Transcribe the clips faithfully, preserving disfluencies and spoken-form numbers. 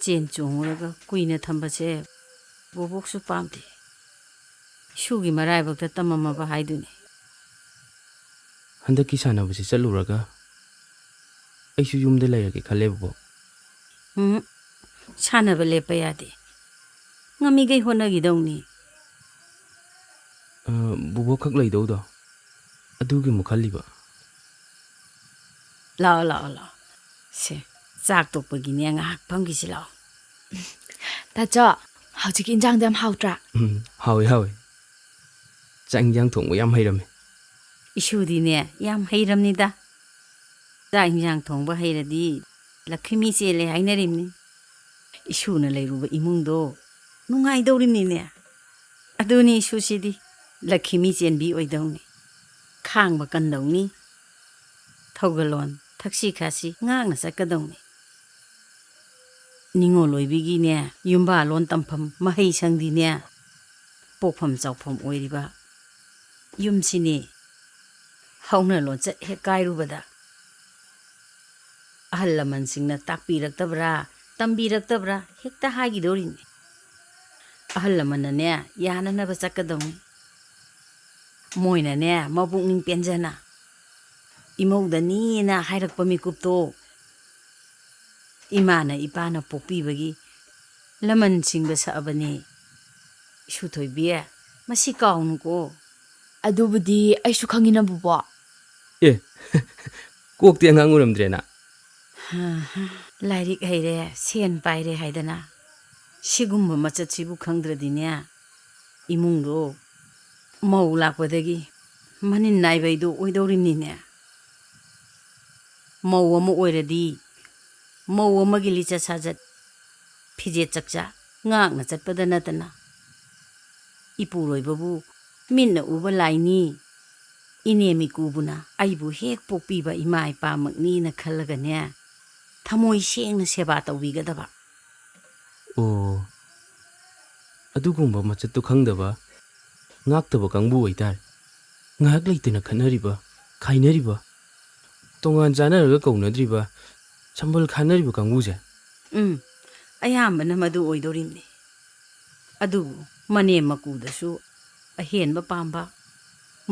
ꯆꯦꯟ ꯆꯣꯡꯉꯨꯔꯒ ꯀꯨꯏꯅ ꯊꯝꯕꯁꯦ ꯕꯣꯕꯣꯛꯁꯨ ꯄꯥꯝꯗꯦ꯫ ꯏꯁꯨꯒꯤ ꯃꯔꯥꯏꯕꯛꯇ ꯇꯝꯃꯝꯃꯕ ꯍꯥꯏꯗꯨꯅꯤ꯫ ꯍꯟꯗꯛꯀꯤ ꯁꯥꯟꯅꯕꯁꯤ ꯆꯠꯂꯨꯔꯒ ꯑꯩꯁꯨ ꯌꯨꯝꯗ ꯂꯩꯔꯒꯦ ꯈꯜꯂꯦ, ꯕꯣꯕꯣꯛ꯫ ꯎꯝ, ꯁꯥꯟꯅꯕ ꯂꯦꯞꯄ ꯌꯥꯗꯦ꯫ ꯉꯝꯃꯤꯈꯩ ꯍꯣꯠꯅꯈꯤꯗꯧꯅꯤ꯫ ꯑ, ꯕꯣꯕꯣꯛ ꯈꯛ ꯂꯩꯗꯧꯗꯣ, ꯑꯗꯨꯒꯤ ꯑꯃꯨꯛ ꯈꯜꯂꯤꯕ꯫ ꯂꯥꯛꯑꯣ, ꯂꯥꯛꯑꯣ, ꯂꯥꯛꯑꯣ꯫ ꯁꯦ, ꯆꯥꯛ ꯇꯣꯛꯄꯒꯤꯅꯦ, ꯉꯥꯏꯍꯥꯛ ꯐꯝꯈꯤꯁꯤ ꯂꯥꯛꯑꯣ꯫ ꯇꯥꯆꯧ, ꯍꯧꯖꯤꯛꯀꯤ ꯏꯟꯖꯥꯡꯗꯣ ꯌꯥꯝ ꯍꯥꯎꯇ꯭ꯔꯥ? ꯎꯝ, ꯍꯥꯎꯋꯦ, ꯍꯥꯎꯋꯦ꯫ ꯆꯥꯛ ꯏꯟꯖꯥꯡ ꯊꯣꯡꯕ ꯌꯥꯝ ꯍꯩꯔꯝꯃꯦ꯫ ꯏꯁꯨꯗꯤꯅꯦ, ꯌꯥꯝ ꯍꯩꯔꯝꯅꯤꯗ꯫ ꯆꯥꯛ ꯏꯟꯖꯥꯡ ꯊꯣꯡꯕ ꯍꯩꯔꯗꯤ ꯂꯛꯈꯤꯃꯤ ꯆꯦꯜꯂꯦ ꯍꯥꯏꯅꯔꯤꯝꯅꯤ꯫ ꯏꯁꯨꯅ ꯂꯩꯔꯨꯕ ꯏꯃꯨꯡꯗꯣ ꯅꯨꯡꯉꯥꯏꯗꯧꯔꯤꯝꯅꯤꯅꯦ꯫ ꯑꯗꯨꯅꯤ ꯏꯁꯨꯁꯤꯗꯤ ꯂꯛꯈꯤꯃꯤ ꯆꯦꯟꯕꯤ ꯑꯣꯏꯗꯧꯅꯤ꯫ ꯈꯥꯡꯕ ꯀꯟꯗꯧꯅꯤ꯫ ꯊꯧꯒꯜꯂꯣꯟ, ꯊꯛꯁꯤ ꯈꯥꯁꯤ ꯉꯥꯛꯅ ꯆꯠꯀꯗꯧꯅꯤ꯫ ꯅꯤꯉꯣꯜ ꯑꯣꯏꯕꯤꯒꯤꯅꯦ, ꯌꯨꯝꯕꯥꯂꯣꯟ ꯇꯝꯐꯝ ꯃꯍꯩ ꯁꯪꯗꯤꯅꯦ, ꯄꯣꯛꯐꯝ ꯆꯥꯎꯐꯝ ꯑꯣꯏꯔꯤꯕ ꯌꯨꯝꯁꯤꯅꯤ꯫ ꯍꯧꯅ ꯂꯣꯟꯆꯠ ꯍꯦꯛ ꯀꯥꯏꯔꯨꯕꯗ, ꯑꯍꯜ ꯂꯃꯟꯁꯤꯡꯅ ꯇꯥꯛꯄꯤꯔꯛꯇꯕ꯭ꯔꯥ, ꯇꯝꯕꯤꯔꯛꯇꯕ꯭ꯔꯥ ꯍꯦꯛꯇ ꯍꯥꯏꯈꯤꯗꯧꯔꯤꯅꯤ꯫ ꯑꯍꯜ ꯂꯃꯟꯅꯅꯦ, ꯌꯥꯅꯅꯕ ꯆꯠꯀꯗꯧꯅꯤ꯫ ꯃꯣꯏꯅꯅꯦ, ꯃꯄꯨꯛꯅꯤꯡ ꯄꯦꯟꯖꯅ ꯏꯃꯧꯗꯅꯤꯅ ꯍꯥꯏꯔꯛꯄ ꯃꯤꯀꯨꯞꯇꯣ ꯏꯃꯥꯅ ꯏꯄꯥꯅ ꯄꯣꯛꯄꯤꯕꯒꯤ ꯂꯃꯟ ꯁꯤꯡꯕ ꯁꯛꯑꯕꯅꯤ꯫ ꯏꯁꯨ ꯊꯣꯏꯕꯤ, ꯃꯁꯤ ꯀꯥꯎꯅꯨꯀꯣ꯫ ꯑꯗꯨꯕꯨꯗꯤ ꯑꯩꯁꯨ ꯈꯪꯉꯤꯅ, ꯕꯨꯕꯣꯛ꯫ ꯑꯦ, ꯀꯣꯛꯇꯤ ꯑꯉꯥꯡ ꯑꯣꯏꯔꯝꯗ꯭ꯔꯦꯅ꯫ ꯍꯥ, ꯍꯥ꯫ ꯂꯥꯏꯔꯤꯛ ꯍꯩꯔꯦ, ꯁꯦꯟ ꯄꯥꯏꯔꯦ ꯍꯥꯏꯗꯅ ꯁꯤꯒꯨꯝꯕ ꯃꯆꯠꯁꯤꯕꯨ ꯈꯪꯗ꯭ꯔꯗꯤꯅꯦ, ꯏꯃꯨꯡꯗꯣ ꯃꯧ ꯂꯥꯛꯄꯗꯒꯤ ꯃꯅꯤꯟ ꯅꯥꯏꯕꯩꯗꯣ ꯑꯣꯏꯗꯧꯔꯤꯕꯅꯤꯅꯦ꯫ ꯃꯧ ꯑꯃ ꯑꯣꯏꯔꯗꯤ ꯃꯧ ꯑꯃꯒꯤ ꯂꯤꯆꯠ ꯁꯥꯖꯠ, ꯐꯤꯖꯦꯠ ꯆꯛꯆꯥ ꯉꯥꯛꯅ ꯆꯠꯄꯗ ꯅꯠꯇꯅ, ꯏꯄꯨꯔꯣꯏꯕꯕꯨ ꯃꯤꯠꯅ ꯎꯕ ꯂꯥꯏꯅꯤ, ꯏꯅꯦꯝ ꯏꯀꯨꯕꯨꯅ ꯑꯩꯕꯨ ꯍꯦꯛ ꯄꯣꯛꯄꯤꯕ ꯏꯃꯥ ꯏꯄꯥꯃꯛꯅꯤꯅ ꯈꯜꯂꯒꯅꯦ, ꯊꯃꯣꯏ ꯁꯦꯡꯅ ꯁꯦꯕꯥ ꯇꯧꯕꯤꯒꯗꯕ꯫ ꯑꯣ, ꯑꯗꯨꯒꯨꯝꯕ ꯃꯆꯠꯇꯨ ꯈꯪꯗꯕ, ꯉꯥꯛꯇꯕ ꯀꯥꯡꯕꯨ ꯑꯣꯏꯇꯥꯔꯦ꯫ ꯉꯥꯏꯍꯥꯛ ꯂꯩꯇꯅ ꯈꯠꯅꯔꯤꯕ, ꯈꯥꯏꯅꯔꯤꯕ, ꯇꯣꯉꯥꯟ ꯆꯥꯅꯔꯒ ꯀꯧꯅꯗ꯭ꯔꯤꯕ, ꯁꯝꯕꯜ ꯈꯥꯅꯔꯤꯕ ꯀꯥꯡꯕꯨꯁꯦ꯫ ꯎꯝ, ꯑꯌꯥꯝꯕꯅ ꯃꯗꯨ ꯑꯣꯏꯗꯣꯔꯤꯕꯅꯤ꯫ ꯑꯗꯨꯕꯨ ꯃꯅꯦꯝ ꯃꯀꯨꯗꯁꯨ ꯑꯍꯦꯟꯕ ꯄꯥꯝꯕ,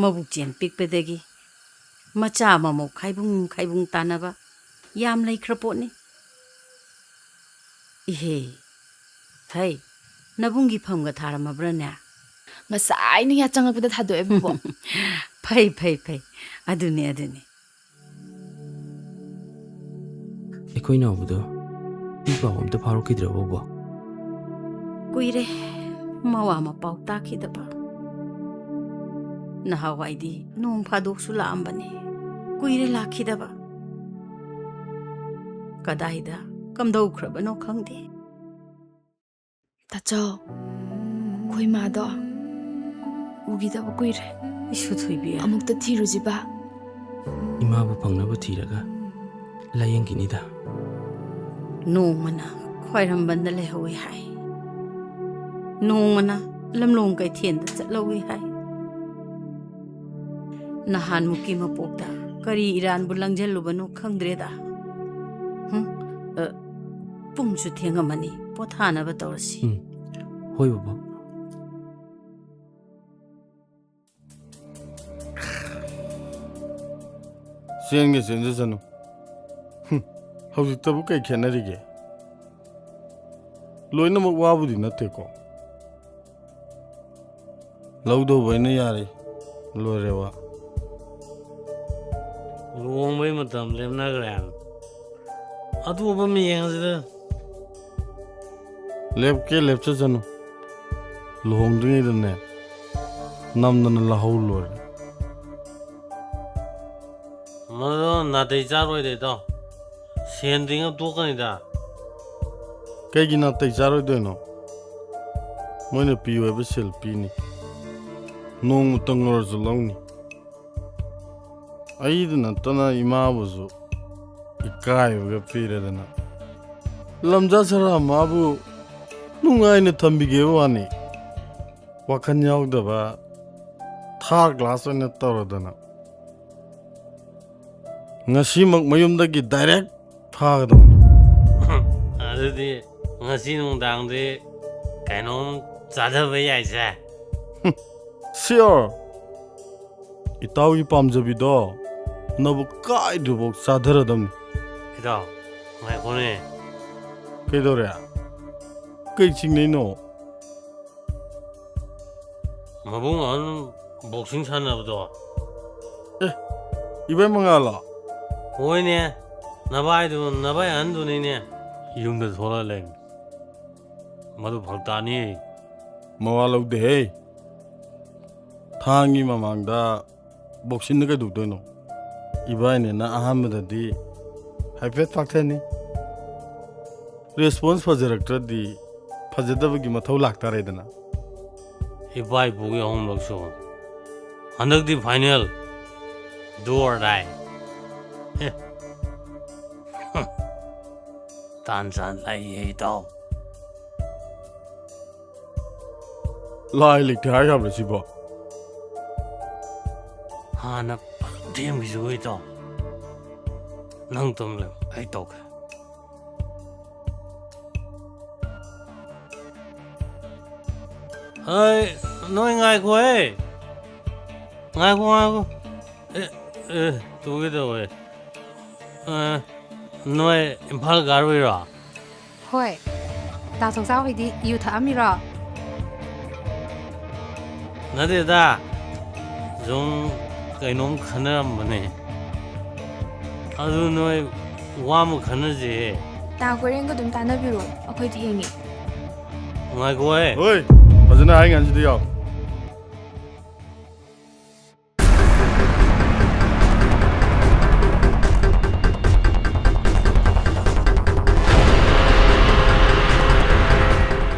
ꯃꯕꯨꯛ ꯆꯦꯟ ꯄꯤꯛꯄꯗꯒꯤ ꯃꯆꯥ ꯃꯃꯧ ꯈꯥꯏꯕꯨꯡ ꯈꯥꯏꯕꯨꯡ ꯇꯥꯟꯅꯕ ꯌꯥꯝ ꯂꯩꯈ꯭ꯔ ꯄꯣꯠꯅꯤ꯫ ꯏꯍꯦ, ꯍꯩ, ꯅꯕꯨꯡꯒꯤ ꯐꯝꯒ ꯊꯥꯔꯝꯃꯕ꯭ꯔꯥꯅꯦ? ꯉꯁꯥꯏꯅ ꯌꯥ ꯆꯪꯉꯛꯄꯗ ꯊꯥꯗꯣꯛꯑꯦ, ꯕꯣꯕꯣꯛ꯫ ꯐꯩ, ꯐꯩ, ꯐꯩ꯫ ꯑꯗꯨꯅꯤ, ꯑꯗꯨꯅꯤ꯫ ꯑꯩꯈꯣꯏ ꯅꯥꯎꯕꯗꯣ ꯏ ꯄꯥꯎ ꯑꯝꯇ ꯐꯥꯎꯔꯛꯈꯤꯗ꯭ꯔꯕꯣ, ꯕꯣ? ꯀꯨꯏꯔꯦ ꯃꯋꯥ ꯃꯄꯥꯎ ꯇꯥꯈꯤꯗꯕ꯫ ꯅꯍꯥꯟꯋꯥꯏꯗꯤ ꯅꯣꯡ ꯐꯥꯗꯣꯛꯁꯨ ꯂꯥꯛꯑꯝꯕꯅꯤ꯫ ꯀꯨꯏꯔꯦ ꯂꯥꯛꯈꯤꯗꯕ꯫ ꯀꯗꯥꯏꯗ ꯀꯝꯗꯧꯈ꯭ꯔꯕꯅꯣ ꯈꯪꯗꯦ꯫ ꯇꯥꯆꯧ, ꯑꯩꯈꯣꯏ ꯃꯥꯗꯣ ꯎꯈꯤꯗꯕ ꯀꯨꯏꯔꯦ꯫ ꯏꯁꯨ ꯊꯣꯏꯕꯤ꯫ ꯑꯃꯨꯛꯇ ꯊꯤꯔꯨꯁꯤꯕ꯫ ꯏꯃꯥꯕꯨ ꯐꯪꯅꯕ ꯊꯤꯔꯒ ꯂꯥꯌꯦꯡꯈꯤꯅꯤꯗ꯫ ꯅꯣꯡꯃꯅ ꯈ꯭ꯋꯥꯏꯔꯝꯕꯟꯗ ꯂꯩꯍꯧꯏ ꯍꯥꯏ, ꯅꯣꯡꯃꯅ ꯂꯝꯂꯣꯡ ꯀꯩꯊꯦꯜꯗ ꯆꯠꯍꯧꯏ ꯍꯥꯏ꯫ ꯅꯍꯥꯟꯃꯨꯛꯀꯤ ꯃꯄꯣꯛꯇ ꯀꯔꯤ ꯏꯔꯥꯟꯕꯨ ꯂꯪꯖꯜꯂꯨꯕꯅꯣ ꯈꯪꯗ꯭ꯔꯦꯗ꯫ ꯍꯨꯝ, ꯑ, ꯄꯨꯡꯁꯨ ꯊꯦꯡꯉꯝꯃꯅꯤ, ꯄꯣꯊꯥꯅꯕ ꯇꯧꯔꯁꯤ꯫ ꯎꯝ, ꯍꯣꯏ ꯕꯕꯥ꯫ ꯆꯦꯟꯒꯦ ꯆꯦꯟꯖꯁꯅꯨ꯫ ꯍꯨꯝ, ꯍꯧꯖꯤꯛꯇꯕꯨ ꯀꯩ ꯈꯦꯠꯅꯔꯤꯒꯦ? ꯂꯣꯏꯅꯃꯛ ꯋꯥꯕꯨꯗꯤ ꯅꯠꯇꯦꯀꯣ꯫ ꯂꯧꯗꯧꯕ ꯑꯩꯅ ꯌꯥꯔꯦ, ꯂꯣꯏꯔꯦ ꯋꯥ꯫ ꯂꯨꯍꯣꯡꯕꯩ ꯃꯇꯝ ꯂꯦꯞꯅꯈ꯭ꯔꯦ ꯍꯥꯏꯕ꯫ ꯑꯇꯣꯞꯄ ꯑꯃ ꯌꯦꯡꯉꯁꯤꯗ꯫ ꯂꯦꯞꯀꯦ ꯂꯦꯞꯆꯁꯅꯨ, ꯂꯨꯍꯣꯡꯗ꯭ꯔꯤꯉꯩꯗꯅꯦ ꯅꯝꯗꯅ ꯂꯧꯍꯧ ꯂꯣꯏꯔꯦ꯫ ꯃꯗꯣ ꯅꯥꯇꯩ ꯆꯥꯔꯣꯏꯗ ꯏꯇꯥꯎ꯫ ꯁꯦꯟ ꯇꯤꯡꯉ ꯇꯣꯛꯀꯅꯤꯗ꯫ ꯀꯩꯒꯤ ꯅꯥꯇꯩ ꯆꯥꯔꯣꯏꯗꯣꯏꯅꯣ? ꯃꯣꯏꯅ ꯄꯤꯌꯨ ꯍꯥꯏꯕ ꯁꯦꯜ ꯄꯤꯅꯤ꯫ ꯅꯣꯡꯃꯇꯪ ꯑꯣꯏꯔꯁꯨ ꯂꯧꯅꯤ꯫ ꯑꯩꯗ ꯅꯠꯇꯅ ꯏꯃꯥꯕꯨꯁꯨ ꯏꯀꯥꯏꯕꯒ ꯄꯤꯔꯦꯗꯅ꯫ ꯂꯝꯖꯥ ꯁꯔꯥ ꯃꯥꯕꯨ ꯅꯨꯡꯉꯥꯏꯅ ꯊꯝꯕꯤꯒꯦ ꯋꯥꯅꯤ꯫ ꯋꯥꯈꯜ ꯌꯥꯎꯗꯕ ꯊꯥꯔ ꯀ꯭ꯂꯥꯁ ꯑꯣꯏꯅ ꯇꯧꯔꯗꯅ꯫ ꯉꯁꯤꯃꯛ ꯃꯌꯨꯝꯗꯒꯤ ꯗꯥꯏꯔꯦꯛ ꯊꯥꯒꯗꯧꯅꯤ꯫ ꯑꯗꯨꯗꯤ ꯉꯁꯤ ꯅꯨꯡꯗꯥꯡꯗꯤ ꯀꯩꯅꯣꯝ ꯆꯥꯊꯕ ꯌꯥꯏꯁꯦ꯫ Sure꯫ ꯏꯇꯥꯎꯒꯤ ꯄꯥꯝꯖꯕꯤꯗꯣ ꯅꯕꯨ ꯀꯥꯏꯗ꯭ꯔꯤꯐꯥꯎ ꯆꯥꯊꯔꯗꯝꯅꯤ꯫ ꯏꯇꯥꯎ, ꯉꯥꯏꯈꯣꯅꯦ꯫ ꯀꯩꯗꯧꯔꯦ? ꯀꯩ ꯆꯤꯡꯅꯩꯅꯣ? ꯃꯕꯨꯡ ꯑꯍꯟ boxing ꯁꯥꯟꯅꯕꯗꯣ꯫ ꯑꯦ, ꯏꯕꯥꯏ ꯃꯉꯥꯜꯂꯣ? ꯍꯣꯏꯅꯦ, ꯅꯕꯥꯏꯗꯨ, ꯅꯕꯥꯏ ꯑꯍꯟꯗꯨꯅꯤꯅꯦ꯫ ꯌꯨꯝꯗ ꯊꯣꯛꯂꯛꯑ ꯂꯩꯕꯅꯤ꯫ ꯃꯗꯨ ꯐꯔꯛ ꯇꯥꯅꯤ꯫ ꯃꯋꯥ ꯂꯧꯗꯦꯍꯦ꯫ ꯊꯥꯡꯒꯤ ꯃꯃꯥꯡꯗ boxingꯗ ꯀꯩꯗꯧꯗꯣꯏꯅꯣ? ꯏꯕꯥꯏꯅꯦꯅ ꯑꯍꯥꯟꯕꯗꯗꯤ ꯍꯥꯏꯐꯦꯠ ꯐꯥꯛꯊꯅꯤ꯫ Response ꯐꯖꯔꯛꯇ꯭ꯔꯗꯤ ꯐꯖꯗꯕꯒꯤ ꯃꯊꯧ ꯂꯥꯛꯇꯥꯔꯦꯗꯅ꯫ ꯏꯄꯥ ꯏꯄꯨꯒꯤ ꯑꯍꯨꯝꯂꯛ ꯁꯨꯕ꯫ ꯍꯟꯗꯛꯇꯤ final꯫ Do or die꯫ ꯑꯦ꯫ ꯇꯥꯟ ꯆꯥꯟ ꯂꯥꯛꯏꯍꯦ, ꯏꯇꯥꯎ꯫ ꯂꯥꯏ ꯂꯩꯇꯦ ꯍꯥꯏ ꯌꯥꯕ꯭ꯔꯥ ꯁꯤꯕꯣ? ꯍꯥꯟꯅ ꯊꯦꯝꯈꯤꯁꯤꯕꯨ, ꯏꯇꯥꯎ꯫ ꯅꯪ ꯇꯨꯝ ꯂꯩꯌꯨ, ꯑꯩ ꯇꯧꯒꯦ꯫ ꯍꯩ, ꯅꯣꯏ ꯉꯥꯏꯈꯣꯍꯦ꯫ ꯉꯥꯏꯈꯣ, ꯉꯥꯏꯈꯣ꯫ ꯑꯦ, ꯑꯦ, ꯇꯨꯒꯦ ꯇꯧꯋꯦ꯫ ꯑ, ꯅꯣꯏ ꯏꯝꯐꯥꯜ ꯀꯥꯔꯨꯏꯔꯣ? ꯍꯣꯏ꯫ ꯇꯥ ꯆꯧꯆꯥ ꯍꯣꯏꯗꯤ ꯌꯨ ꯊꯛꯑꯝꯃꯤꯔꯣ? ꯅꯠꯇꯦꯗ, ꯁꯨꯝ ꯀꯩꯅꯣꯝ ꯈꯟꯅꯔꯝꯕꯅꯦ꯫ ꯑꯗꯨ ꯅꯣꯏ ꯋꯥ ꯑꯃ ꯈꯟꯅꯁꯦ꯫ ꯇꯥ ꯀꯣꯏꯔꯦꯡꯒ ꯑꯗꯨꯝ ꯇꯥꯟꯅꯕꯤꯔꯣ, ꯑꯩꯈꯣꯏ ꯊꯦꯡꯉꯦ꯫ ꯉꯥꯏꯈꯣꯍꯦ꯫ ꯍꯣꯏ, ꯐꯖꯅ ꯍꯥꯏ ꯉꯥꯏꯁꯤꯗ ꯌꯥꯎ꯫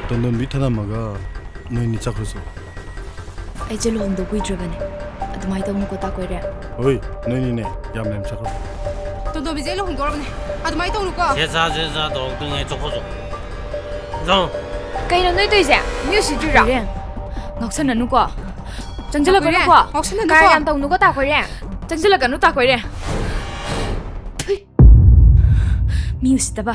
ꯇꯣꯟꯗꯣꯟꯕꯤ ꯊꯅꯝꯃꯒ ꯅꯣꯏꯅꯤ ꯆꯠꯈ꯭ꯔꯁꯨ꯫ ꯑꯩꯁꯦ ꯂꯨꯍꯣꯡꯗꯧ ꯀꯨꯏꯗ꯭ꯔꯕꯅꯦ꯫ ꯑꯗꯨꯃꯥꯏꯅ ꯇꯧꯅꯨꯀꯣ, ꯇꯥ ꯀꯣꯏꯔꯦ꯫ ꯍꯣꯏ, ꯅꯣꯏꯅꯤꯅꯦ ꯌꯥꯝ ꯌꯥꯝ ꯆꯠꯈ꯭ꯔꯣ꯫ ꯇꯣꯟꯗꯣꯟꯕꯤꯁꯦ ꯑꯩ ꯂꯨꯍꯣꯡꯗꯧꯔꯕꯅꯦ꯫ ꯑꯗꯨꯃꯥꯏꯅ ꯇꯧꯅꯨꯀꯣ꯫ ꯁꯦ ꯆꯥ, ꯁꯦ ꯆꯥ ꯇꯧꯔꯛꯇ꯭ꯔꯤꯉꯩ ꯆꯠꯈ꯭ꯔꯣ ꯆꯣ꯫ ꯆꯣ꯫ ꯀꯩꯅꯣ ꯅꯣꯏ ꯇꯧꯔꯤꯁꯦ? ꯃꯤ ꯎꯁꯤꯠꯇ꯭ꯔꯤꯔꯣ? ꯀꯣꯏꯔꯦ, ꯉꯥꯎꯁꯟꯅꯅꯨꯀꯣ꯫ ꯆꯪꯁꯤꯜꯂꯛꯀꯅꯨꯀꯣ꯫ ꯉꯥꯎꯁꯟꯅꯅꯨꯀꯣ꯫ ꯀꯥꯔ ꯌꯥꯝ ꯇꯧꯅꯨꯀꯣ, ꯇꯥ ꯀꯣꯏꯔꯦ꯫ ꯆꯪꯁꯤꯜꯂꯛꯀꯅꯨ, ꯇꯥ ꯀꯣꯏꯔꯦ꯫ ꯊꯨꯏ꯫ ꯃꯤ ꯎꯁꯤꯠꯇꯕ꯫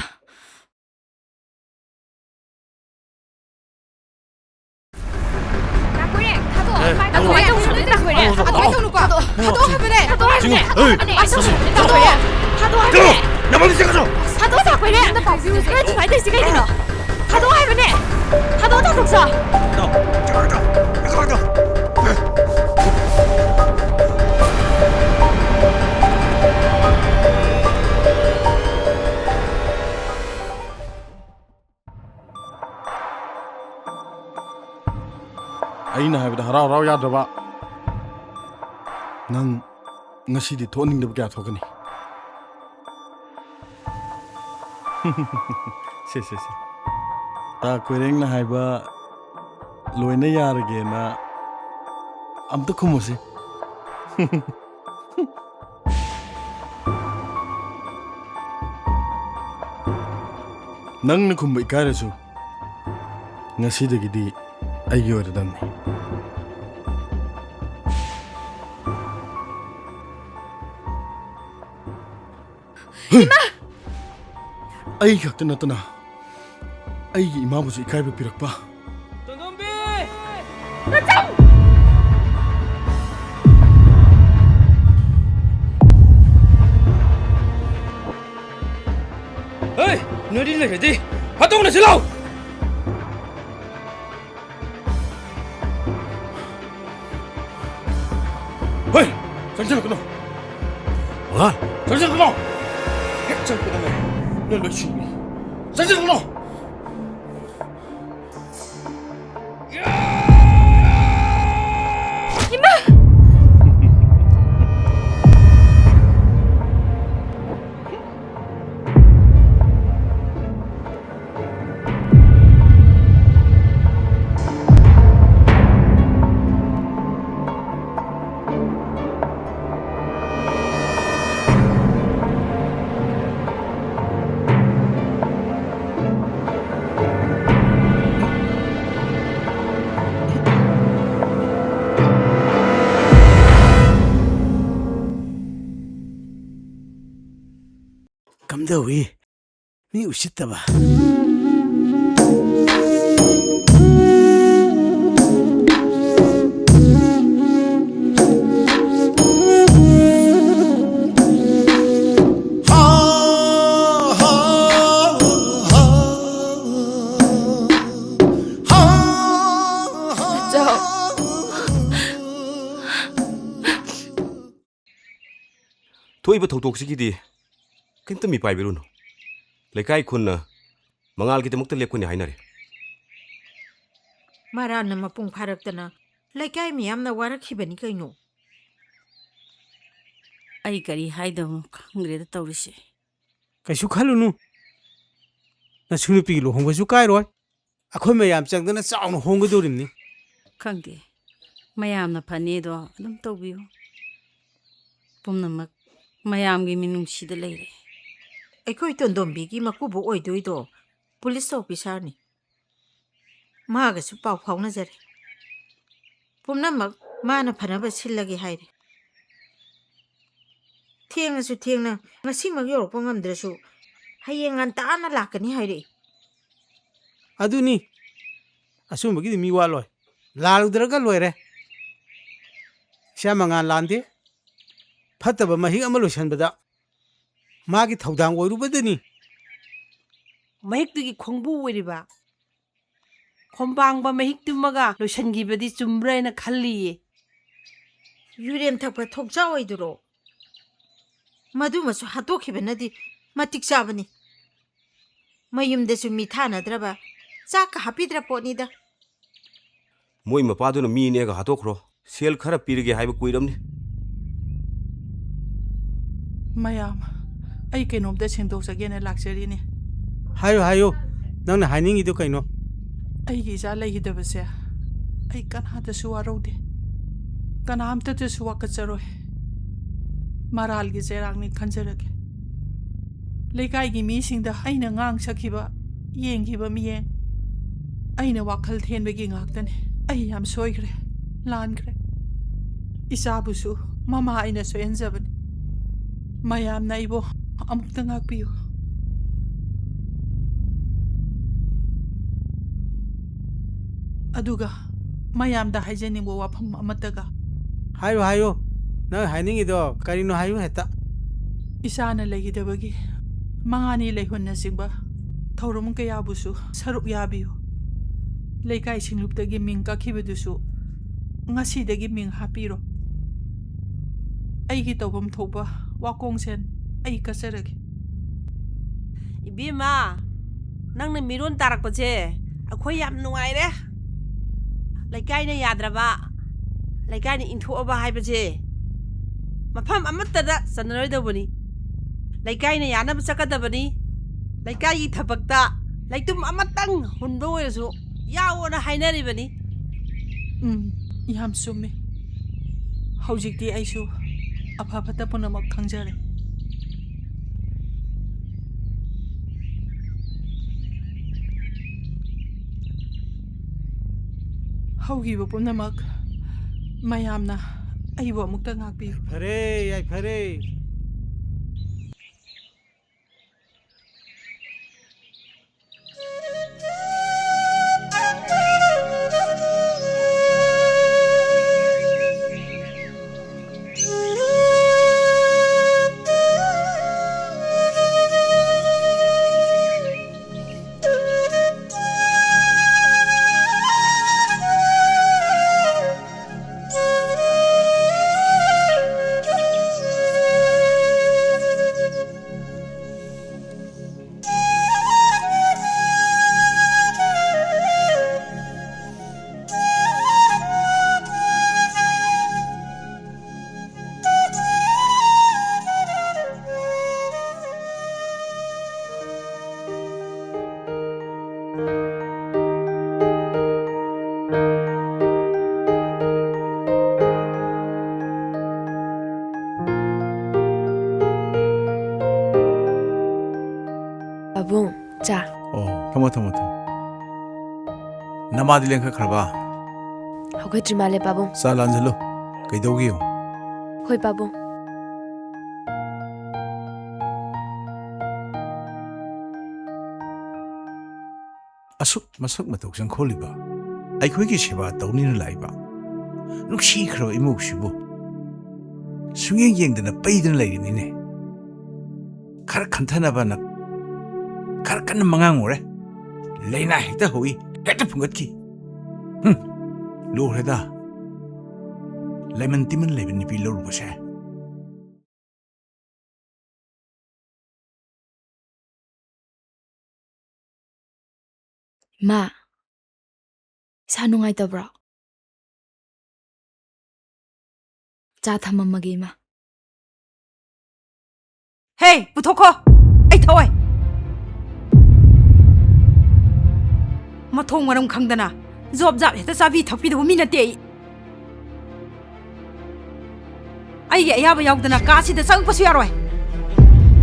ꯑꯁ, ꯊꯥꯗꯣꯛꯑꯣ꯫ ꯊꯥꯗꯣꯛꯑꯣ ꯍꯥꯏꯕꯅꯦ꯫ ꯅꯃꯥꯡꯗ ꯆꯠꯀꯅꯨ꯫ ꯊꯥꯗꯣꯛꯑꯣ ꯇꯥꯛꯄꯅꯦ꯫ ꯅꯪ ꯁꯨꯃꯥꯏꯅ ꯇꯧꯔꯤꯁꯤ ꯀꯩꯒꯤꯅꯣ? ꯊꯥꯗꯣꯛꯑꯣ ꯍꯥꯏꯕꯅꯦ꯫ ꯊꯥꯗꯣꯛꯑꯣ ꯇꯥꯊꯣꯛꯆꯥ꯫ ꯅꯣ, ꯆꯠꯀꯅꯨ꯫ ꯑꯩꯅ ꯍꯥꯏꯕꯗ ꯍꯔꯥꯎ ꯍꯔꯥꯎ ꯌꯥꯗ꯭ꯔꯕ? ꯅꯪ ꯉꯁꯤꯗꯤ ꯊꯣꯛꯍꯟꯅꯤꯡꯗꯕ ꯀꯌꯥ ꯊꯣꯛꯀꯅꯤ꯫ ꯁꯦ, ꯁꯦ, ꯁꯦ꯫ ꯇꯥ ꯀꯣꯏꯔꯦꯡꯅ ꯍꯥꯏꯕ ꯂꯣꯏꯅ ꯌꯥꯔꯒꯦꯅ ꯑꯝꯇ ꯈꯨꯝꯃꯨꯁꯦ꯫ ꯅꯪꯅ ꯈꯨꯝꯕ ꯏꯀꯥꯏꯔꯁꯨ, ꯉꯁꯤꯗꯒꯤꯗꯤ ꯑꯩꯒꯤ ꯑꯣꯏꯔꯗꯝꯅꯤ꯫ ꯏꯃꯥ! ꯑꯩ ꯈꯛꯇ ꯅꯠꯇꯅ ꯑꯩꯒꯤ ꯏꯃꯥꯕꯨꯁꯨ ꯏꯀꯥꯏꯕ ꯄꯤꯔꯛꯄ꯫ ꯇꯣꯟꯗꯣꯝꯕꯤ! ꯍꯩ! ꯅꯣꯏꯗꯤ ꯂꯩꯔꯗꯤ ꯍꯥꯠꯇꯣꯛꯅꯁꯤ ꯂꯥꯎ! ꯍꯣꯏ! ꯆꯪꯁꯤꯜꯂꯛꯀꯅꯨ! ꯋꯥ! ꯆꯪꯁꯤꯜꯂꯛꯀꯅꯨ! ꯍꯦꯛ ꯆꯪꯉꯛꯄꯗꯅꯦ, ꯅꯣꯏ ꯂꯣꯏ ꯁꯤꯅꯤ! ꯆꯪꯁꯤꯜꯂꯛꯀꯅꯨ! ꯏꯃꯥ! ꯀꯝꯗꯧꯏ? ꯃꯤ ꯎꯁꯤꯠꯇꯕ꯫ ꯊꯣꯛꯏꯕ ꯊꯧꯗꯣꯛꯁꯤꯒꯤꯗꯤ ꯀꯩꯝꯇ ꯃꯤꯄꯥꯏꯕꯤꯔꯨꯅꯨ꯫ ꯂꯩꯀꯥꯏ ꯈꯨꯟꯅ ꯃꯉꯥꯜꯒꯤꯗꯃꯛꯇ ꯂꯦꯞꯀꯅꯤ ꯍꯥꯏꯅꯔꯦ꯫ ꯃꯔꯥꯟꯅ ꯃꯄꯨꯡ ꯐꯥꯔꯛꯇꯅ ꯂꯩꯀꯥꯏ ꯃꯤꯌꯥꯝꯅ ꯋꯥꯔꯛꯈꯤꯕꯅꯤ ꯀꯩꯅꯣ꯫ ꯑꯩ ꯀꯔꯤ ꯍꯥꯏꯗꯧꯅꯣ ꯈꯪꯗ꯭ꯔꯦꯗ ꯇꯧꯔꯤꯁꯦ꯫ ꯀꯩꯁꯨ ꯈꯜꯂꯨꯅꯨ꯫ ꯅꯁꯨ ꯅꯨꯄꯤꯒꯤ ꯂꯨꯍꯣꯡꯕꯁꯨ ꯀꯥꯏꯔꯣꯏ꯫ ꯑꯩꯈꯣꯏ ꯃꯌꯥꯝ ꯆꯪꯗꯅ ꯆꯥꯎꯅ ꯍꯣꯡꯒꯗꯧꯔꯤꯕꯅꯤ꯫ ꯈꯪꯗꯦ, ꯃꯌꯥꯝꯅ ꯐꯅꯦꯗꯣ ꯑꯗꯨꯝ ꯇꯧꯕꯤꯌꯨ꯫ ꯄꯨꯝꯅꯃꯛ ꯃꯌꯥꯝꯒꯤ ꯃꯤꯅꯨꯡꯁꯤꯗ ꯂꯩꯔꯦ꯫ ꯑꯩꯈꯣꯏ ꯇꯣꯟꯗꯣꯝꯕꯤꯒꯤ ꯃꯀꯨꯕꯣꯛ ꯑꯣꯏꯗꯣꯏꯗꯣ ꯄꯨꯂꯤꯁ ꯑꯣꯐꯤꯁꯥꯔꯅꯤ꯫ ꯃꯥꯒꯁꯨ ꯄꯥꯎ ꯐꯥꯎꯅꯖꯔꯦ꯫ ꯄꯨꯝꯅꯃꯛ ꯃꯥꯅ ꯐꯅꯕ ꯁꯤꯜꯂꯒꯦ ꯍꯥꯏꯔꯦ꯫ ꯊꯦꯡꯉꯁꯨ ꯊꯦꯡꯅ ꯉꯁꯤꯃꯛ ꯌꯧꯔꯛꯄ ꯉꯝꯗ꯭ꯔꯁꯨ ꯍꯌꯦꯡ ꯉꯟꯇꯥꯅ ꯂꯥꯛꯀꯅꯤ ꯍꯥꯏꯔꯛꯏ꯫ ꯑꯗꯨꯅꯤ, ꯑꯆꯨꯝꯕꯒꯤꯗꯤ ꯃꯤ ꯋꯥꯠꯂꯣꯏ꯫ ꯂꯥꯜꯂꯨꯗ꯭ꯔꯒ ꯂꯣꯏꯔꯦ꯫ ꯏꯆꯥ ꯃꯉꯥꯜ ꯂꯥꯟꯗꯦ꯫ ꯐꯠꯇꯕ ꯃꯍꯤꯛ ꯑꯃ ꯂꯣꯏꯁꯟꯕꯗ ꯃꯥꯒꯤ ꯊꯧꯗꯥꯡ ꯑꯣꯏꯔꯨꯕꯗꯅꯤ꯫ ꯃꯍꯤꯛꯇꯨꯒꯤ ꯈꯣꯡꯕꯨ ꯑꯣꯏꯔꯤꯕ ꯈꯣꯝꯕꯥꯡꯕ ꯃꯍꯤꯛꯇꯨꯃꯒ ꯂꯣꯏꯁꯤꯟꯈꯤꯕꯗꯤ ꯆꯨꯝꯕ꯭ꯔꯥ ꯍꯥꯏꯅ ꯈꯜꯂꯤꯌꯦ꯫ ꯌꯨꯔꯦꯟ ꯊꯛꯄ ꯊꯣꯛꯆꯥ ꯑꯣꯏꯗꯨꯔꯣ? ꯃꯗꯨꯃꯁꯨ ꯍꯥꯠꯇꯣꯛꯈꯤꯕꯅꯗꯤ ꯃꯇꯤꯛ ꯆꯥꯕꯅꯤ꯫ ꯃꯌꯨꯝꯗꯁꯨ ꯃꯤ ꯊꯥꯅꯗ꯭ꯔꯕ, ꯆꯥꯛꯀ ꯍꯥꯞꯄꯤꯗ꯭ꯔ ꯄꯣꯠꯅꯤꯗ꯫ ꯃꯣꯏ ꯃꯄꯥꯗꯨꯅ ꯃꯤ ꯅꯦꯛꯑꯒ ꯍꯥꯠꯇꯣꯛꯈ꯭ꯔꯣ꯫ ꯁꯦꯜ ꯈꯔ ꯄꯤꯔꯒꯦ ꯍꯥꯏꯕ ꯀꯨꯏꯔꯝꯅꯤ꯫ ꯃꯌꯥꯝ, ꯑꯩ ꯀꯩꯅꯣꯝꯇ ꯁꯦꯡꯗꯣꯛꯆꯒꯦꯅ ꯂꯥꯛꯆꯔꯤꯅꯦ꯫ ꯍꯥꯏꯌꯨ, ꯍꯥꯏꯌꯨ꯫ ꯅꯪꯅ ꯍꯥꯏꯅꯤꯡꯉꯤꯗꯣ ꯀꯩꯅꯣ? ꯑꯩꯒꯤ ꯏꯆꯥ ꯂꯩꯈꯤꯗꯕꯁꯦ ꯑꯩ ꯀꯅꯥꯗꯁꯨ ꯋꯥꯔꯧꯗꯦ, ꯀꯅꯥꯝꯇꯗꯁꯨ ꯋꯥꯀꯠꯆꯔꯣꯏ꯫ ꯃꯔꯥꯜꯒꯤ ꯆꯩꯔꯥꯛꯅꯤ ꯈꯟꯖꯔꯒꯦ꯫ ꯂꯩꯀꯥꯏꯒꯤ ꯃꯤꯁꯤꯡꯗ ꯑꯩꯅ ꯉꯥꯡ ꯁꯛꯈꯤꯕ, ꯌꯦꯡꯈꯤꯕ ꯃꯤꯠꯌꯦꯡ, ꯑꯩꯅ ꯋꯥꯈꯜ ꯊꯦꯟꯕꯒꯤ ꯉꯥꯛꯇꯅꯤ꯫ ꯑꯩ ꯌꯥꯝ ꯁꯣꯏꯈ꯭ꯔꯦ, ꯂꯥꯟꯈ꯭ꯔꯦ꯫ ꯏꯆꯥꯕꯨꯁꯨ ꯃꯃꯥ ꯑꯩꯅ ꯁꯣꯏꯍꯟꯖꯕꯅꯤ꯫ ꯃꯌꯥꯝꯅ ꯑꯩꯕꯨ ꯑꯃꯨꯛꯇ ꯉꯥꯛꯄꯤꯌꯨ꯫ ꯑꯗꯨꯒ ꯃꯌꯥꯝꯗ ꯍꯥꯏꯖꯅꯤꯡꯕ ꯋꯥꯐꯝ ꯑꯃꯠꯇꯒ꯫ ꯍꯥꯏꯌꯨ, ꯍꯥꯏꯌꯨ꯫ ꯅꯪ ꯍꯥꯏꯅꯤꯡꯉꯤꯗꯣ ꯀꯔꯤꯅꯣ ꯍꯥꯏꯌꯨ ꯍꯦꯛꯇ꯫ ꯏꯆꯥꯅ ꯂꯩꯈꯤꯗꯕꯒꯤ ꯃꯉꯥꯅꯤ ꯂꯩꯍꯨꯟꯅꯆꯤꯡꯕ ꯊꯧꯔꯝ ꯀꯌꯥꯕꯨꯁꯨ ꯁꯔꯨꯛ ꯌꯥꯕꯤꯌꯨ꯫ ꯂꯩꯀꯥꯏ ꯁꯤꯡꯂꯨꯞꯇꯒꯤ ꯃꯤꯡ ꯀꯛꯈꯤꯕꯗꯨꯁꯨ ꯉꯁꯤꯗꯒꯤ ꯃꯤꯡ ꯍꯥꯞꯄꯤꯔꯣ꯫ ꯑꯩꯒꯤ ꯇꯧꯐꯝ ꯊꯣꯛꯄ ꯋꯥꯀꯣꯡꯁꯦꯟ, ꯑꯩ ꯀꯠꯆꯔꯒꯦ꯫ ꯏꯕꯦꯝꯃ, ꯅꯪꯅ ꯃꯤꯔꯣꯟ ꯇꯥꯔꯛꯄꯁꯦ ꯑꯩꯈꯣꯏ ꯌꯥꯝ ꯅꯨꯡꯉꯥꯏꯔꯦ꯫ ꯂꯩꯀꯥꯏꯅ ꯌꯥꯗ꯭ꯔꯕ, ꯂꯩꯀꯥꯏꯅ ꯏꯟꯊꯣꯛꯑꯕ ꯍꯥꯏꯕꯁꯦ ꯃꯐꯝ ꯑꯃꯠꯇꯗ ꯆꯟꯅꯔꯣꯏꯗꯧꯕꯅꯤ꯫ ꯂꯩꯀꯥꯏꯅ ꯌꯥꯅꯕ ꯆꯠꯀꯗꯕꯅꯤ꯫ ꯂꯩꯀꯥꯏꯒꯤ ꯊꯕꯛꯇ ꯂꯩꯇꯨꯝ ꯑꯃꯇꯪ ꯍꯨꯟꯕ ꯑꯣꯏꯔꯁꯨ ꯌꯥꯎꯑꯣꯅ ꯍꯥꯏꯅꯔꯤꯕꯅꯤ꯫ ꯎꯝ, ꯌꯥꯝ ꯆꯨꯝꯃꯤ꯫ ꯍꯧꯖꯤꯛꯇꯤ ꯑꯩꯁꯨ ꯑꯐ ꯐꯠꯇ ꯄꯨꯝꯅꯃꯛ ꯈꯪꯖꯔꯦ꯫ ꯍꯧꯈꯤꯕ ꯄꯨꯝꯅꯃꯛ ꯃꯌꯥꯝꯅ ꯑꯩꯕꯨ ꯑꯃꯨꯛꯇ ꯉꯥꯛꯄꯤꯌꯨ꯫ ꯐꯔꯦ, ꯌꯥꯏꯐꯔꯦ꯫ ꯄꯥꯕꯨꯡ, ꯆꯥ꯫ ꯑꯣ, ꯊꯝꯃꯣ, ꯊꯝꯃꯣ, ꯊꯝꯃꯣ꯫ ꯅꯃꯥꯗꯤ ꯂꯦꯡꯈꯠꯈ꯭ꯔꯕ? ꯍꯧꯒꯠꯇ꯭ꯔꯤ ꯃꯥꯜꯂꯦ, ꯄꯥꯕꯨꯡ꯫ ꯆꯥ ꯂꯥꯟꯖꯜꯂꯨ꯫ ꯀꯩꯗꯧꯒꯦ ꯌꯦꯡꯉꯨ꯫ ꯍꯣꯏ, ꯄꯥꯕꯨꯡ꯫ ꯑꯁꯨꯛ ꯃꯁꯛ ꯃꯇꯧ ꯆꯪꯈꯣꯜꯂꯤꯕ, ꯑꯩꯈꯣꯏꯒꯤ ꯁꯦꯕꯥ ꯇꯧꯅꯤꯅ ꯂꯥꯛꯏꯕ ꯅꯨꯡꯁꯤꯈ꯭ꯔꯕ ꯏꯃꯧꯁꯤꯕꯨ ꯁꯨꯡꯌꯦꯡ ꯌꯦꯡꯗꯅ ꯄꯩꯗꯨꯅ ꯂꯩꯔꯤꯅꯤꯅꯦ꯫ ꯈꯔ ꯈꯟꯊꯅꯕꯅ ꯈꯔ ꯀꯟꯅ ꯃꯉꯥꯡꯉꯨꯔꯦ꯫ ꯂꯥꯏꯅꯥ ꯍꯦꯛꯇ ꯍꯧꯏ, ꯍꯦꯛꯇ ꯐꯨꯡꯒꯠꯈꯤ꯫ ꯍꯨꯝ, ꯂꯣꯏꯔꯦꯗ꯫ ꯂꯩꯃꯟ ꯇꯤꯃꯟ ꯂꯩꯕ ꯅꯨꯄꯤ ꯂꯧꯔꯨꯕꯁꯦ꯫ ꯏꯃꯥ, ꯏꯁꯥ ꯅꯨꯡꯉꯥꯏꯇꯕ꯭ꯔꯣ? ꯆꯥ ꯊꯝꯃꯝꯃꯒꯦ, ꯏꯃꯥ꯫ ꯍꯦ, ꯄꯨꯊꯣꯛꯈꯣ꯫ ꯑꯩ ꯊꯛꯑꯣꯏ꯫ ꯃꯊꯣꯡ ꯃꯔꯝ ꯈꯪꯗꯅ ꯖꯣꯕ ꯖꯥꯕ ꯍꯦꯛꯇ ꯆꯥꯕꯤ ꯊꯛꯄꯤꯗꯧꯕ ꯃꯤ ꯅꯠꯇꯦ ꯑꯩ꯫ ꯑꯩꯒꯤ ꯑꯌꯥꯕ ꯌꯥꯎꯗꯅ ꯀꯥꯁꯤꯗ ꯆꯪꯉꯛꯄꯁꯨ ꯌꯥꯔꯣꯏ꯫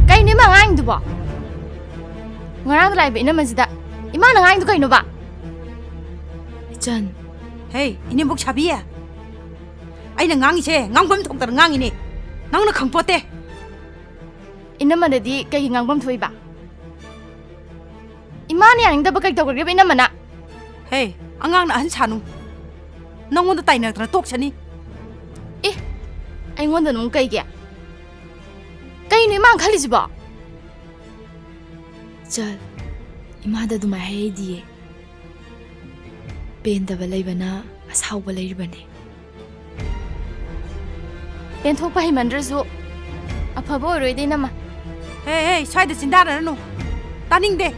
ꯀꯩꯅꯣ ꯏꯃꯥ ꯉꯥꯡꯉꯤꯗꯨꯕꯣ? ꯉꯔꯥꯡꯗ ꯂꯥꯛꯏꯕ ꯏꯅꯝꯃꯁꯤꯗ ꯏꯃꯥꯅ ꯉꯥꯡꯉꯤꯗꯨ ꯀꯩꯅꯣꯕ? ꯏꯆꯟ꯫ ꯍꯦ, ꯏꯅꯦꯝꯕꯣꯛ ꯁꯥꯕꯤ꯫ ꯑꯩꯅ ꯉꯥꯡꯉꯤꯁꯦ ꯉꯥꯡꯐꯝ ꯊꯣꯛꯇꯅ ꯉꯥꯡꯉꯤꯅꯦ꯫ ꯅꯪꯅ ꯈꯪꯄꯣꯠꯇꯦ꯫ ꯏꯅꯝꯃꯗꯗꯤ ꯀꯩꯒꯤ ꯉꯥꯡꯐꯝ ꯊꯣꯛꯏꯕ? ꯏꯃꯥꯅ ꯌꯥꯅꯤꯡꯗꯕ ꯀꯩ ꯇꯧꯈ꯭ꯔꯒꯦꯕ ꯏꯅꯝꯃꯅ? ꯍꯦ, ꯑꯉꯥꯡꯅ ꯑꯍꯟ ꯁꯥꯅꯨ꯫ ꯅꯪꯉꯣꯟꯗ ꯇꯥꯏꯅꯔꯛꯇꯅ ꯇꯣꯛꯁꯅꯤ꯫ ꯑꯦ, ꯑꯩꯉꯣꯟꯗ ꯑꯃꯨꯛ ꯀꯩꯒꯤ? ꯀꯩꯅꯣ ꯏꯃꯥꯅ ꯈꯜꯂꯤꯁꯤꯕꯣ? ꯆꯠ, ꯏꯃꯥꯗ ꯑꯗꯨꯃꯥꯏ ꯍꯥꯏꯗꯤꯌꯦ꯫ ꯄꯦꯟꯗꯕ ꯂꯩꯕꯅ ꯑꯁꯥꯎꯕ ꯂꯩꯔꯤꯕꯅꯦ꯫ ꯄꯦꯟꯊꯣꯛꯄ ꯍꯩꯃꯟꯗ꯭ꯔꯁꯨ ꯑꯐꯕ ꯑꯣꯏꯔꯣꯏꯗ ꯏꯅꯝꯃ꯫ ꯍꯦ, ꯍꯦ, ꯁ꯭ꯋꯥꯏꯗ ꯆꯤꯟꯗꯥꯅꯔꯅꯨ꯫ ꯇꯥꯅꯤꯡꯗꯦ꯫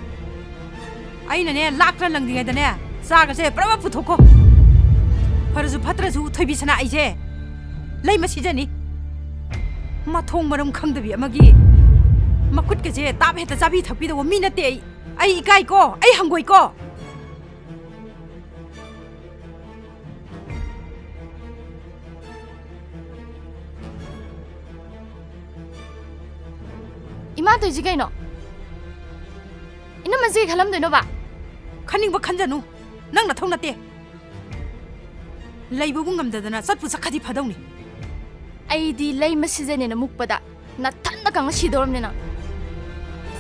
ꯑꯩꯅꯅꯦ, ꯂꯥꯛꯇ꯭ꯔ ꯂꯪꯗ꯭ꯔꯤꯉꯩꯗꯅꯦ, ꯆꯥꯒꯁꯦ ꯄꯨꯔꯥꯃꯛ ꯄꯨꯊꯣꯛꯈꯣ꯫ ꯐꯔꯁꯨ ꯐꯠꯇ꯭ꯔꯁꯨ ꯊꯣꯏꯕꯤ ꯁꯅꯥ ꯑꯩꯁꯦ ꯂꯩꯃ ꯁꯤꯖꯅꯤ꯫ ꯃꯊꯣꯡ ꯃꯔꯝ ꯈꯪꯗꯕꯤ ꯑꯃꯒꯤ ꯃꯈꯨꯠꯀꯁꯦ ꯇꯥꯞ ꯍꯦꯛꯇ ꯆꯥꯕꯤ ꯊꯛꯄꯤꯗꯧꯕ ꯃꯤ ꯅꯠꯇꯦ ꯑꯩ꯫ ꯑꯩ ꯏꯀꯥꯏꯀꯣ, ꯑꯩ ꯍꯪꯒꯣꯏꯀꯣ꯫ ꯏꯃꯥ ꯇꯧꯔꯤꯁꯤ ꯀꯩꯅꯣ? ꯏꯅꯝꯃꯁꯤ ꯀꯩ ꯈꯜꯂꯝꯗꯣꯏꯅꯣꯕ? ꯈꯟꯅꯤꯡꯕ ꯈꯟꯖꯅꯨ, ꯅꯪ ꯅꯊꯧ ꯅꯠꯇꯦ꯫ ꯂꯩꯕꯕꯨ ꯉꯝꯗꯗꯅ ꯆꯠꯄꯨ ꯆꯠꯈ꯭ꯔꯗꯤ ꯐꯗꯧꯅꯤ꯫ ꯑꯩꯗꯤ ꯂꯩꯃ ꯁꯤꯖꯅꯦꯅ ꯃꯨꯛꯄꯗ ꯅꯊꯟꯗ ꯀꯪꯉ ꯁꯤꯗꯧꯔꯝꯅꯦ ꯅꯪ꯫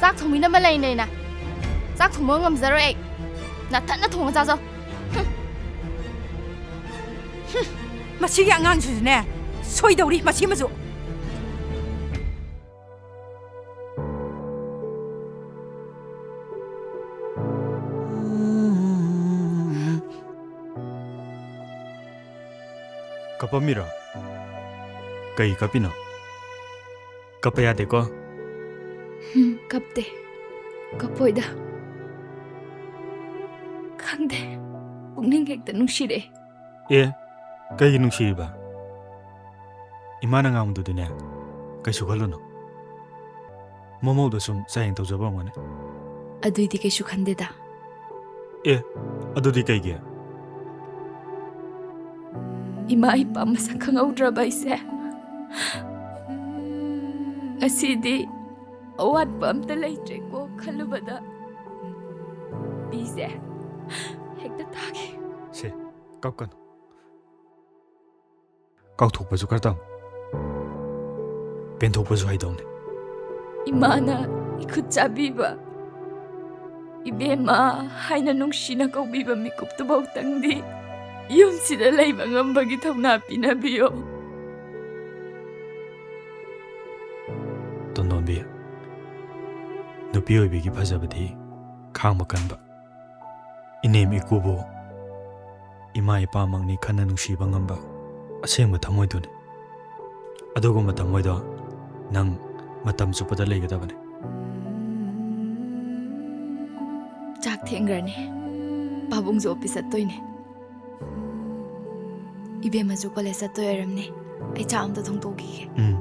ꯆꯥꯛ ꯊꯣꯡꯕꯤꯅꯕ ꯂꯩꯅ ꯂꯩꯅ ꯆꯥꯛ ꯊꯣꯡꯕ ꯉꯝꯖꯔꯣꯏ ꯑꯩ꯫ ꯅꯊꯟꯗ ꯊꯣꯡꯉ ꯆꯥꯖꯧ꯫ ꯍꯨꯝ꯫ ꯍꯨꯝ꯫ ꯃꯁꯤꯒꯤ ꯑꯉꯥꯡꯁꯤꯁꯨꯅꯦ, ꯁꯣꯏꯗꯧꯔꯤ ꯃꯁꯤꯃꯁꯨ꯫ ꯀꯞꯄꯝꯃꯤꯔꯣ? ꯀꯩ ꯀꯞꯄꯤꯅꯣ? ꯀꯞꯄ ꯌꯥꯗꯦꯀꯣ꯫ ꯍꯨꯝ, ꯀꯞꯇꯦ꯫ ꯀꯞꯄꯣꯏꯗ꯫ ꯈꯪꯗꯦ, ꯄꯨꯛꯅꯤꯡ ꯍꯦꯛꯇ ꯅꯨꯡꯁꯤꯔꯛꯑꯦ꯫ ꯑꯦ, ꯀꯩꯒꯤ ꯅꯨꯡꯁꯤꯔꯤꯕ? ꯏꯃꯥꯅ ꯉꯥꯡꯕꯗꯨꯗꯤꯅꯦ, ꯀꯩꯁꯨ ꯈꯜꯂꯨꯅꯨ꯫ ꯃꯃꯧꯗ ꯁꯨꯝ ꯆꯥꯌꯦꯡ ꯇꯧꯖꯕ ꯑꯣꯏꯔꯝꯒꯅꯤ꯫ ꯑꯗꯨꯏꯗꯤ ꯀꯩꯁꯨ ꯈꯟꯗꯦꯗ꯫ ꯑꯦ, ꯑꯗꯨꯗꯤ ꯀꯩꯒꯤ? ꯏꯃꯥ ꯏꯄꯥ ꯃꯁꯛ ꯈꯪꯍꯧꯗ꯭ꯔꯕ ꯑꯩꯁꯦ ꯉꯁꯤꯗꯤ ꯑꯋꯥꯠꯄ ꯑꯝꯇ ꯂꯩꯇ꯭ꯔꯦꯀꯣ ꯈꯜꯂꯨꯕꯗ ꯄꯤꯁꯦ ꯍꯦꯛꯇ ꯇꯥꯒꯦ꯫ ꯁꯦ, ꯀꯞꯀꯅꯨ꯫ ꯀꯥꯎꯊꯣꯛꯄꯁꯨ ꯈꯔ ꯇꯝ꯫ ꯄꯦꯟꯊꯣꯛꯄꯁꯨ ꯍꯩꯗꯧꯅꯤ꯫ ꯏꯃꯥꯅ ꯏꯈꯨꯠ ꯆꯥꯕꯤꯕ, "ꯏꯕꯦꯝꯃ" ꯍꯥꯏꯅ ꯅꯨꯡꯁꯤꯅ ꯀꯧꯕꯤꯕ ꯃꯤꯀꯨꯞꯇꯨꯐꯥꯎꯇꯪꯗꯤ ꯌꯨꯝꯁꯤꯗ ꯂꯩꯕ ꯉꯝꯕꯒꯤ ꯊꯧꯅꯥ ꯄꯤꯅꯕꯤꯌꯣ꯫ ꯇꯣꯟꯗꯣꯟꯕꯤ, ꯅꯨꯄꯤ ꯑꯣꯏꯕꯤꯒꯤ ꯐꯖꯕꯗꯤ ꯈꯥꯡꯕ ꯀꯟꯕ, ꯏꯅꯦꯝ ꯏꯀꯨꯕꯨ ꯏꯃꯥ ꯏꯄꯥꯃꯛꯅꯤ ꯈꯟꯅ ꯅꯨꯡꯁꯤꯕ ꯉꯝꯕ ꯑꯁꯦꯡꯕ ꯊꯃꯣꯏꯗꯨꯅꯤ꯫ ꯑꯗꯨꯒꯨꯝꯕ ꯊꯃꯣꯏꯗꯣ ꯅꯪ ꯃꯇꯝ ꯆꯨꯞꯄꯗ ꯂꯩꯒꯗꯕꯅꯤ꯫ ꯆꯥꯛ ꯊꯦꯡꯈ꯭ꯔꯅꯤ꯫ ꯄꯥꯕꯨꯡꯁꯨ ꯑꯣꯐꯤꯁ ꯆꯠꯇꯣꯏꯅꯦ꯫ ꯏꯕꯦꯝꯃꯁꯨ ꯀꯣꯂꯦꯖ ꯆꯠꯇꯣꯏ ꯑꯣꯏꯔꯝꯅꯤ꯫ ꯑꯩ ꯆꯥꯛ ꯑꯝꯇ ꯊꯣꯡꯗꯣꯛꯈꯤꯒꯦ꯫ ꯎꯝ,